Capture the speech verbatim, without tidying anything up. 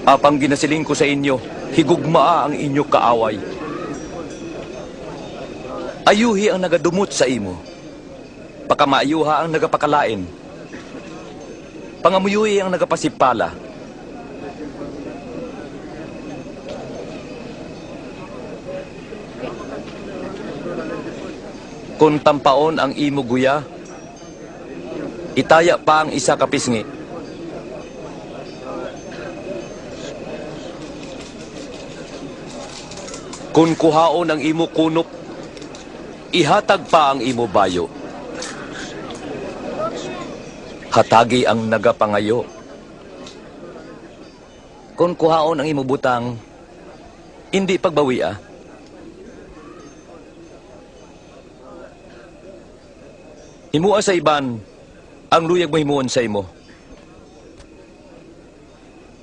Apang ginasiling ko sa inyo, higugmaa ang inyo kaaway. Ayuhi ang nagadumot sa imo. Pakamaayuha ang nagapakalain. Pangamuyuhi ang nagapasipala. Kon tampaon ang imo guya, itaya pa ang isa ka pisngi. Kon kuhaon ang imo kunop, ihatag pa ang imo bayo. Hatagi ang nagapangayo. Kon kuhaon ang imo butang, indi pagbawia. Himoa sa iban ang luyag mo himuon sa imo.